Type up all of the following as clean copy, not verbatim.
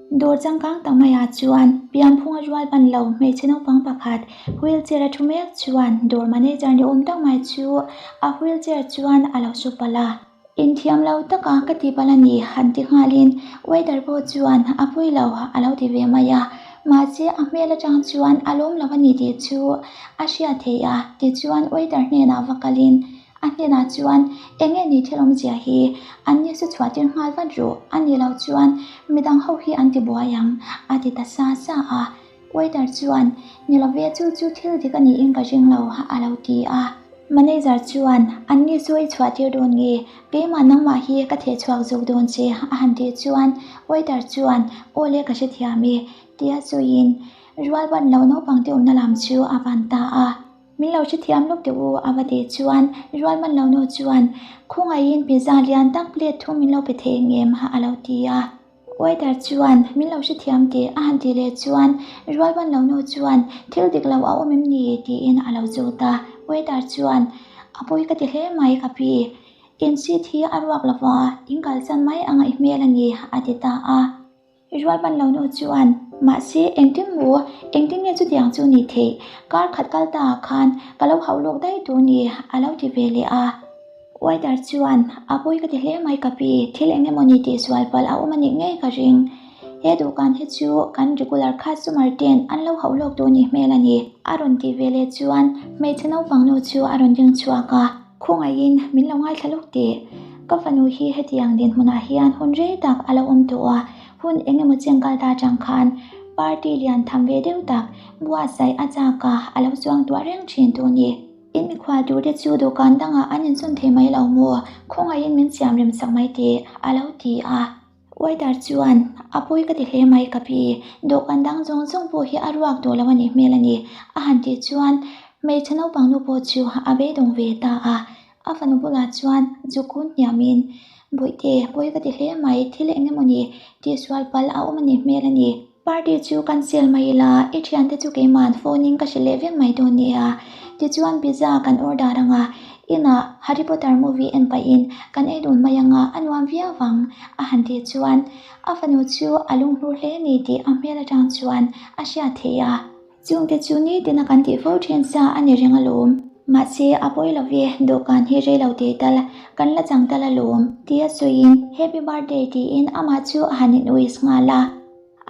Dawr changkang tak maiah chuan pianphunga rual ban lo hmeichhe naupang pakhat wheelchair a thu mek chuan dawr manager ni awm tak mai chu a wheelchair chuan a lo su palh a. Inthiam lo taka ka ti palh a ni han ti nghalin waiter pawh chuan a pui lo a lo ti ve mai a, mahse a hmel atang chuan a lawm lo a ni tih chu a hriat theih a, tichuan waiter hnenah va kalin A hnenah chuan, Eng nge ni thil awmzia hi? An ni chu chhuah tir nghal vat rawh, a ni lo chuan midang ho hi an ti buai ang, a ti ta sa sa a. Waiter chuan, Ni lo ve, chu chu thil dik a niin ka ring lo, a lo ti a. Manager chuan, An ni chu i chhuah tir dawn nge? Keimah nangmah hi ka theh chhuak zawk dawn che, a han tih chuan waiter chuan, Aw le, ka hrethiam e, tia sawiin rualban lo naupangte awmna lam chu a van ta a. Min lo hrethiam lawk teh u a va tih chuan Rualman lo nu chuan Khawngaihin pizza lian tak plate thu min lo pe thei ngem a lo ti a. Waiter chuan Min lo hrethiam teh a han tih leh chuan Rualman lo nu chuan Thil dik lo a awm em ni? tiin a lo zawt a. Waiter chuan A pawi ka ti hle mai ka pi. In seat hi a ruak lo va, in kalsan mai a ngaih hmel a ni a ti ta a. Rualban lo nu chuan, Mahse, engtin maw? Engtin nge chutiang chu ni theih? Kar khat kal ta ah khan ka lo hauh lawk daih tur ni, a lo ti ve leh a. Waiter chuan, A pawi ka ti hle mai ka pi, thil eng emaw ni tih sual palh a awm a nih ngei ka ring. He dawhkan hi chu kan regular customer ten an lo hauh lawk tur ni hmel a ni, a rawn tih ve leh chuan hmeichhe naupang nu chu a rawn ding chhuak a. Khawngaihin min lo ngaithla lawk teh. Ka fanu hi hetiang dinhmunah hian hun rei tak a lo awm tawh a, hun eng emaw cheng kal ta chang khan party lian tham ve deuh tak buatsaih a chak a, a lo chuang tuah reng thin tu ni. In mikhual tur te chu dawhkan dangah an insawn thei mai lo maw? Khawngaihin min siam rem sak mai teh, a lo ti a. Waiter chuan, A pawi ka ti hle mai ka pi, dawhkan dang zawng zawng pawh hi a ruak tawh lo a nih hmel a ni, a han tih chuan hmeichhe naupang nu pawh chu a beidawng ve ta a. A fanu bulah chuan zukun hniamin, Bawihte, pawi ka ti hle mai, thil eng emaw ni tihsual palh a awm a nih hmel a ni. Party chu cancel mai ila, i thiante chu keima'n phone in ka hrilh leh vek mai dawn nia. Tichuan pizza kan order anga, inah Harry Potter movie en pahin kan ei dun mai anga a nuam viau vang a han tih chuan a fanu chu a lunghlur hle ni tih a hmel atang chuan a hriat theih a. Chungte chu nitin a kan tih fo thin sa a ni reng alawm. Mahse, a pawi lo ve, dawhkan hi rei lo teh tal, kan la chang tal alawm, tia sawiin Happy Birthday tiin amah chu a han in-wish nghal a.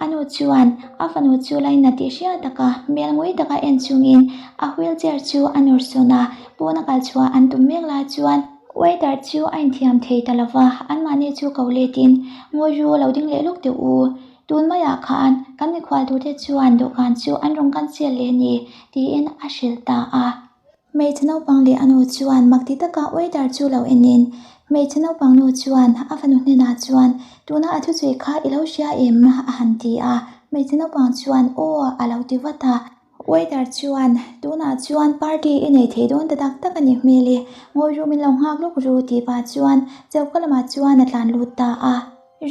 A nu chuan a fanu chu laina tih hriat taka hmel ngui taka en chungin a wheelchair chu a nawr sawn a, pawna kal chhuah an tum mek lai chuan waiter chu a inthiam thei ta lova, anmahni chu ko letin ngawi ru lo ding leh lawk teh u. Tun maiah khan kan mikhual turte chuan dawhkan chu an rawn cancel leh a ni tiin a hrilh ta a. Hmeichhe naupang leh a nu chuan mak ti taka waiter chu lo enin hmeichhe naupang nu chuan a fanu hnenah chuan tuna a thuchhui kha i lo hria em? a han ti a, hmeichhe naupang chuan aw a lo ti vat a. Waiter chuan tunah chuan party i nei thei dawn ta tak tak a ni hmel e, ngawi ru min lo nghak lawk ru tih pah chuan choka lamah chuan a tlan lut ta a.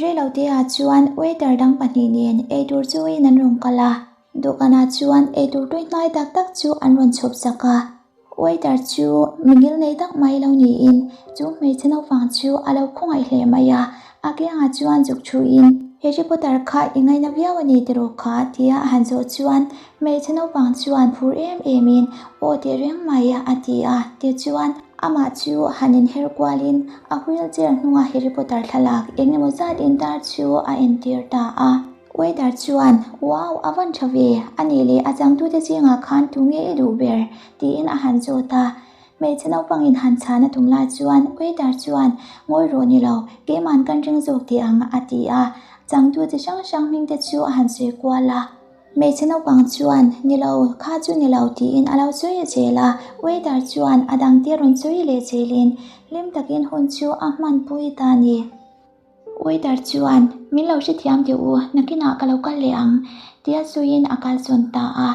Reiloteah chuan waiter dang pahnih nen eitur chu in an rawn kal a. Dawhkanah chuan eitur tui hnai tak tak chu an rawn chhawp chak a, waiter chu mi ngil nei tak mai lo niin chu hmeichhe naupang chu a lo khawngaih hle mai a, a kiangah chuan zuk thuin Harry Potter kha i ngaina viau a ni tiraw kha tia a han zawh chuan hmeichhe naupang chuan phur em emin aw teh reng mai a ti a, tichuan amah chu han inher kualin a wheelchair hnunga Harry Potter thlalak eng emaw zat intar chu a entir ta a. Waiter chuan, Wow, a van tha ve, a nih leh a changtute zingah khan tu nge i duh ber? tiin a han zawt a. Hmeichhe naupangin han chhan a tum lai chuan waiter chuan, Ngawi rawh ni lo, keima'n kan ring zawk teh ang, a ti a. Changtu chi hrang hrang hmingte chu a han sawi kual a. Hmeichhe naupang chuan, Ni lo, kha chu ni lo, tiin a lo sawi zel a. Waiter chuan a dangte rawn sawi leh zelin hlim takin hun chu a hmanpui ta a ni. Waiter chuan, Min lo hrethiam teh u, nakinah ka lo kal leh ang, tia sawiin a kal sawn ta a.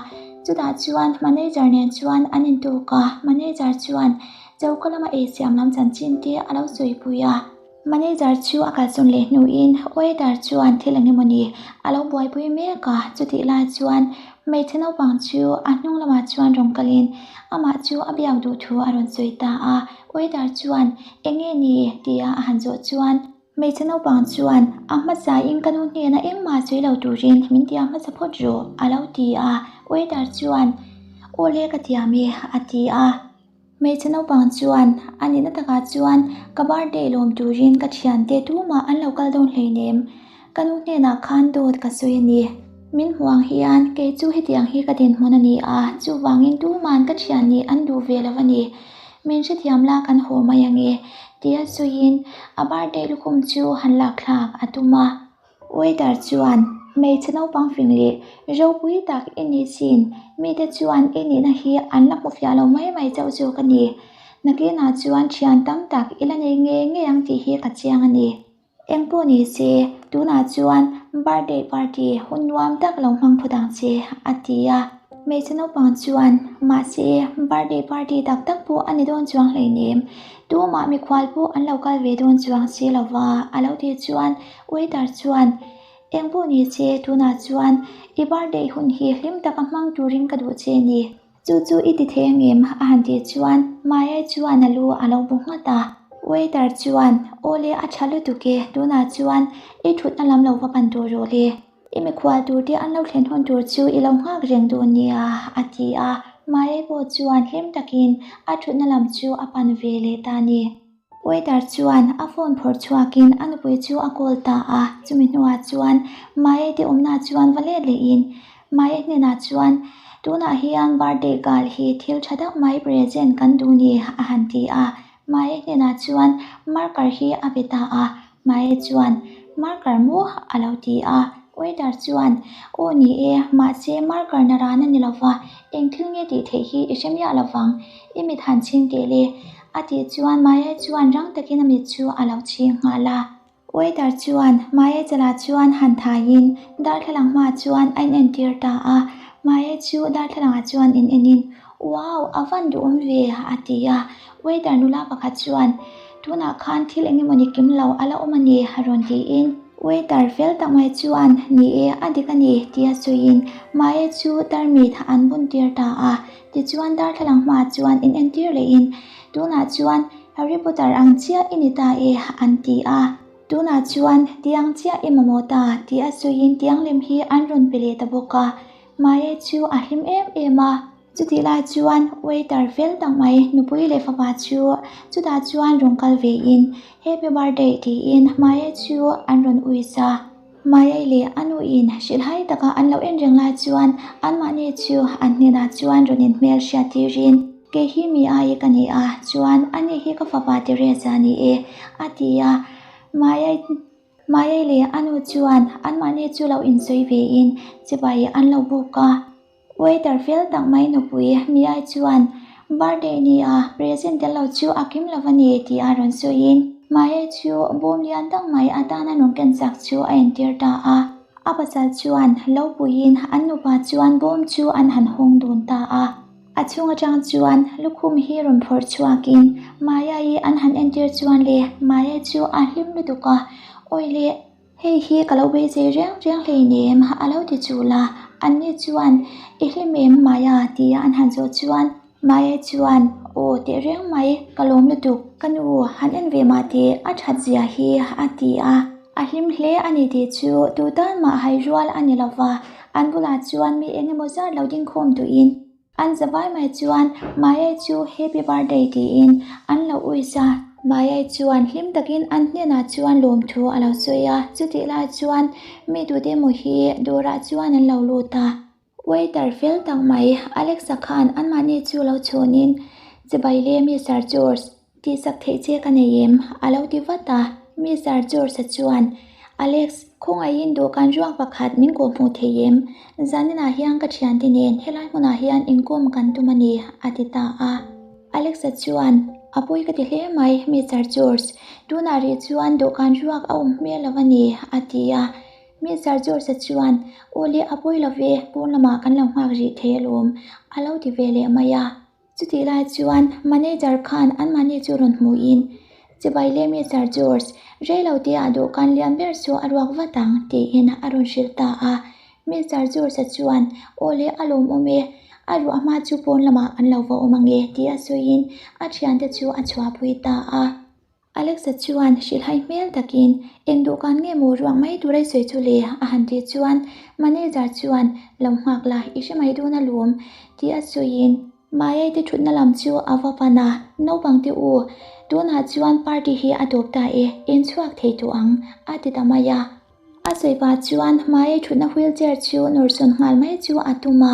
Chutah chuan manager nen chuan an intuk a, manager chuan choka lama ei siam lam chanchin te a lo sawipui a. Manager chu a kal sawn leh hnuin waiter chuan thil eng emawni a lo buaipui mek a, chutih lai chuan hmeichhe naupang chu a hnung lamah chuan rawn kalin amah chu a biak duh thu a rawn sawi ta a. Waiter chuan, Eng nge ni? tia a han zawh chuan. Hmeichhe naupang chuan, A hmasain ka nu hnena engmah sawi lo turin min tiam hmasa phawt rawh, a lo ti a. Waiter chuan, Aw le ka tiam e, a ti a. Hmeichhe naupang chuan, A nihna takah chuan ka birthday lawm turin ka thiante tumah an lo kal dawn hleinem. Ka nu hnenah khan dawt ka sawi a ni. Min hmuh ang hian kei chu hetiang hi ka dinhmun a ni a, chuvangin tuman ka thian nih an duh ve lo a ni. Min hrethiam la kan haw mai ange, tia sawiin a birthday lukhum chu han lak thlak a tum a. Waiter chuan, Hmeichhe naupang fing leh ropui tak i ni sin, mite chuan i nihna hi an la hmu fiah lo mai mai chauh zawk a ni. Nakinah chuan thian tam tak i la nei ngei ngei ang tih hi ka chiang a ni. Engpawh ni se, tunah chuan birthday party hun nuam tak lo hmang phawt ang che, a ti a. Hmeichhe naupang chuan, Mahse, birthday party tak tak pawh a ni dawn chuang hleinem, tumah mikhual pawh an lo kal ve dawn chuang si lo va, a lo tih chuan waiter chuan, Engpawh ni se, tunah chuan i birthday hun hi hlim taka hmang turin ka duh che a ni. Chu chu i ti thei angem? a han tih chuan Maya chuan a lu a lo bu nghat a. Waiter chuan, Aw le, a tha lutuk e, tunah chuan i thutna lam lo va pan tur rawh le. I mikhual tur te an lo thlen hun tur chu i lo nghak reng dawn nia, a ti a. Maya pawh chuan hlim takin a thutna lam chu a pan ve leh ta a ni. Waiter chuan a phone phawrh chhuakin a nupui chu a call ta a, chumi hnuah chuan Maya te awmna chuan va let lehin Maya hnenah chuan, Tunah hian birthday girl hi thil tha tak mai present kan duh ni a han ti a, Maya hnenah chuan marker hi a pe ta a, Maya chuan, Marker maw? a lo ti a, waiter chuan, Aw ni e, mahse marker na ran a ni lova, eng thil nge tih theih hi i hre miah lovang, i mit han chhing teh le, A tih chuan Maya chuan rang takin a mit chu a lo chhing nghal a. Waiter chuan Maya chalah chuan han thaiin darthlalang hmaah chuan a inentir ta a. Maya chu darthlalangah chuan in enin, Wow, a van duhawm ve, a ti a. Waiter nula pakhat chuan, Tunah khan thil eng emawni kim lo a la awm a ni, a rawn tiin. Waiter fel tak mai chuan, Ni e, a dik a ni, tia sawiin Maya chu tarmit an buntir ta a. Tichuan darthlalang hmaah chuan in entir lehin, Tunah chuan Harry Potter ang chiah i ni ta e, an ti a. Tunah chuan tiang chiah i mamawh ta tih a sawiin tiang lem hi an rawn pe leh ta bawk a. Maya chu a hlim em em a. Chutih lai chuan waiter fel tak mai nupui leh fapa chu chutah chuan rawn kal vein Happy birthday tiin Maya chu an rawn uis a. Maya leh a nuin hrilhhai taka an lo en reng lai chuan anmahni chu an hnenah chuan rawn inhmel hriat tirin, Kei hi mi ai ka ni a, chuan ani hi ka fapa Teresa a ni e, a ti a. Maya Maya leh a nu chuan anmahni chu lo insawi vein chibai an lo buk a. Waiter fel tak mai nupui Miai chuan birthday ni a present tel lo chu a kim lo a ni tih a rawn sawiin Maya chu bawm lian tak mai atana rawn ken chak chu a entir ta a. A pasal chuan lo puiin an nupa chuan bawm chu an han hawng dun ta a. A chhung atang chuan lukhum hi rawn phawrh chhuakin Maya-i an han entir chuan le Maya chu a hlim lutuk a, Awi le! Hei hi ka lo beisei reng reng hleinem a lo ti chul a, anni chuan I hlim em Maya tia an han zawh chuan Maya chuan Aw teh reng mai ka lawm lutuk ka nu han en ve mah teh a that zia hi a ti a, a hlim hle a ni tih chu tu tan mah hai rual a ni lova, an bulah chuan mi eng emaw zat lo dingkhawm duhin An zavai mai chuan Maya chu Happy Birthday tiin an lo uis a. Maya chuan hlim takin an hnenah chuan lawmthu a lo sawi a, chutih lai chuan mi tute emaw hi dawrah chuan an lo lut a. Waiter fel tak mai Alexa khan anmahni chu lo chhunin, Chibai le Mister George, Tihsak theih che ka nei em? A lo ti vat a. Mister George-a chuan, Alex, khawngaihin dawhkan ruak pakhat min kawhhmuh thei em? Zaninah hian ka thiante nen helai hmunah hian inkawm kan tum a ni, a ti ta a. Alex-a chuan, A pawi ka ti hle mai, Mister George. Tunah rih chuan dawhkan ruak a awm hmel lo a ni, a ti a. Mister George-a chuan, Aw le, a pawi lo ve, pawn lamah kan lo nghak rih thei alawm, a lo ti ve leh mai a. Chutih lai chuan manager khan anmahni chu rawn hmuhin, Chibai le Mister George, rei lo tia dawhkan lian ber chu a ruak vat ang, tiin a rawn hrilh ta a. Mister George-a chuan, Aw le, a lawmawm e, a ruah hma chu pawn lamah kan lo va awm ange, tia sawiin a thiante chu a chhuahpui ta a. Alexa chuan hrilhhai hmel takin, Eng dawhkan nge maw ruak mai tur ei sawi chu le? a han tih chuan manager chuan, Lo nghak la, i hre mai dawn alawm, tih a sawiin Maya te thutna lam chu a va pan a, Naupang te u, tunah chuan party hi a tawp ta e, in chhuak thei tawh ang, a ti ta mai a. A sawi pah chuan Maya thutna wheelchair chu nawr sawn nghal mai chu a tum a,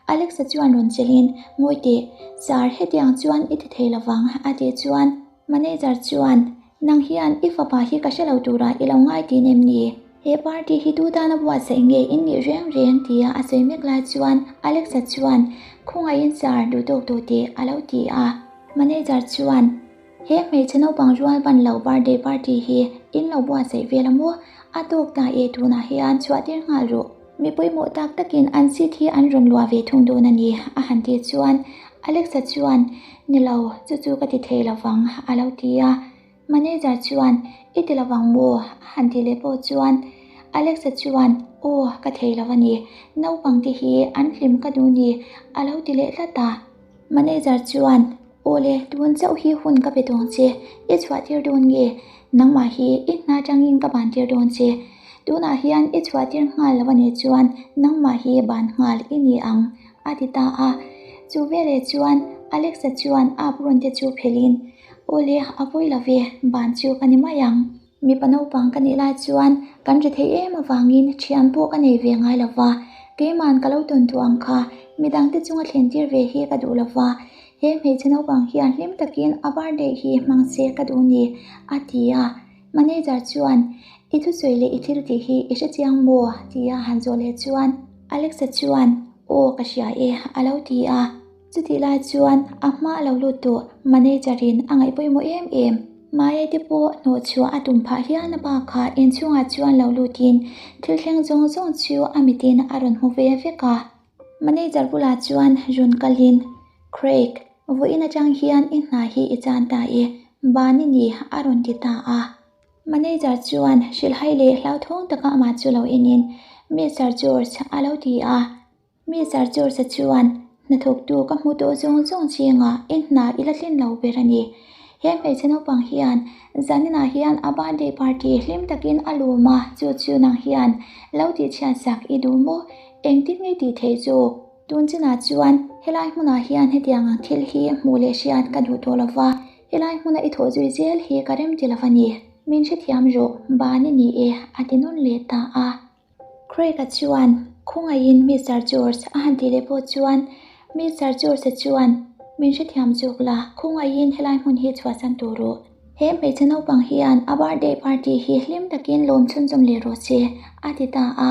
Alexa chuan rawn chelhin, Ngawi teh, sir, hetiang chuan i ti thei lovang, a tih chuan Manager chuan, Nang hian i fapa hi ka hre lo turah i lo ngai tin em ni? He party hi tu tana buatsaih nge in nih reng reng? tia a sawi mek lai chuan Alexa chuan, Khawngaihin sir, duh tawk tawh teh, a lo ti a. Manager chuan, He hmeichhe naupang rual ban lo birthday party hi in lo buatsaih vel a maw? A tawk ta e, tunah hian chhuah tir nghal rawh. Mi pawimawh tak takin an seat hi an rawn luah ve thung dawn a ni, a han tih chuan Alexa chuan, Ni lo, chu chu ka ti thei lo vang, a lo ti a. Manager chuan, I ti lo vang maw? a han tih leh pawh chuan Alexa chuan, Aw, ka thei lo a ni, naupang te hi an hlim ka duh ni, a lo ti leh tlat a. Manager chuan, Aw le, tun chauh hi hun ka pe dawn che, i chhuah tir dawn nge? Nangmah hi i hna tangin ka ban tir dawn che. Tunah hian i chhuah tir nghal lo a nih chuan nangmah hi ban nghal i ni ang, a ti ta a. Chu veleh chuan Alexa chuan aap rawn te chu phelhin, Aw le, a pawi lo ve, ban chu ka ni mai ang. Mipa naupang ka nih lai chuan kan ri theih em avangin thian pawh ka nei ve ngai lo va, keiman ka lo tawn duh ang kha midangte chunga thlen tir ve hi ka duh lo va, he hmeichhe naupang hian hlim takin a birthday hi hmang se ka duh ni, a ti a. Manager chuan, I thusawi leh i thil tih hi i hre chiang maw? tia han zawh leh chuan Alexa chuan, Aw ka hria e, a lo ti a. Chutih lai chuan a hma a lo lut tawh manager in a ngaih pawimawh em em. Maya te pawh hnawh chhuah a tum phah hial a bakah inchhungah chuan lo lutin thil thleng zawng zawng chu a mitin a rawn hmu ve vek a. Manager bulah chuan rawn kalin, Craig, vawiin atang hian i hna hi i chan ta e, ban i ni a rawn ti ta a. Manager chuan hrilhhai leh hlauthawng taka amah chu lo enin, Mister George a lo ti a. Mister George-a chuan, Hnathawktu ka hmu tawh zawng zawng chingah i hna i la tlin lo ber a ni. He hmeichhe naupang hian zaninah hian a birthday party hlim takin a lawm a, chu chu nang hian lo tihchhiat sak i duh maw? Engtin nge tih theih zawk? Tun chinah chuan helai hmunah hian hetiang ang thil hi hmuh leh hriat ka duh tawh lo va, helai hmuna i thawh zui zel hi ka rem ti lo a ni. Min hrethiam rawh, ban i ni e, a ti nawn leh ta a. Craig-a chuan khawngaihin Mister George a han tih leh pawh chuan Mister George-a chuan min hrethiam zawk la, khawngaihin helai hmun hi chhuahsan tur rawh. He hmeichhe naupang hian a birthday party hi hlim takin lawm chhunzawm leh rawh se, a ti ta a.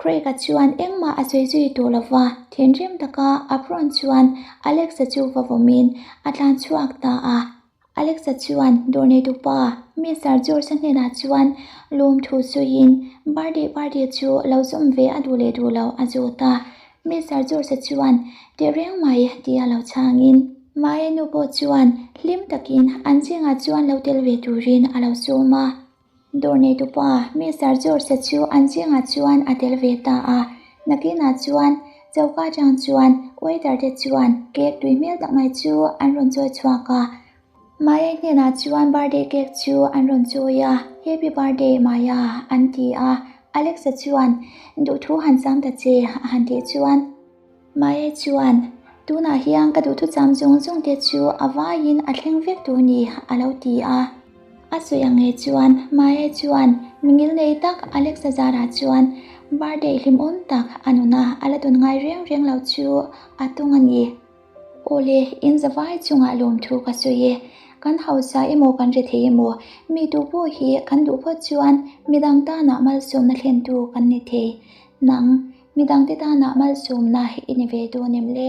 Craig-a chuan engmah a sawi zui tawh lo va, thinrim taka apron chuan Alex-a chu va vawmin a tlan chhuak ta a. Alexa chuan dawr neitupa Mister George-a hnenah chuan lawmthu sawiin birthday party chu lo zawm ve a duh leh duh lo a zawt a. Mister George-a chuan teh reng mai tia lo chhangin Maya nu pawh chuan hlim takin an zingah chuan lo tel ve turin a lo sawm a. Dawr neitupa Mister George-a chu an zingah chuan a tel ve ta a, nakinah chuan choka atang chuan waiter te chuan cake tui hmel tak mai chu an rawn chawi chhuak a. Maya hnenah chuan birthday cake chu an rawn chawi a, Happy birthday Maya an ti a, Alex-a chuan duhthu han cham ta che a han tih chuan, Maya chuan tunah hian ka duhthucham zawng zawng te chu a vaiin a thleng vek tur ni a lo ti a. A sawi ang nge chuan Maya chuan mingil nei tak Alexa zarah chuan birthday hlimawm tak a nuna a la tawn ngai reng reng lo chu a tung a ni. Awle, in zavai chungah lawmthu ka sawi e. Kan hausa emaw kan ri thei emaw mi tu pawh hi kan duh phawt chuan midang tanah malsawmna thlentu kan ni thei. Nang, midangte tanah malsawmna i ni ve dawn em le?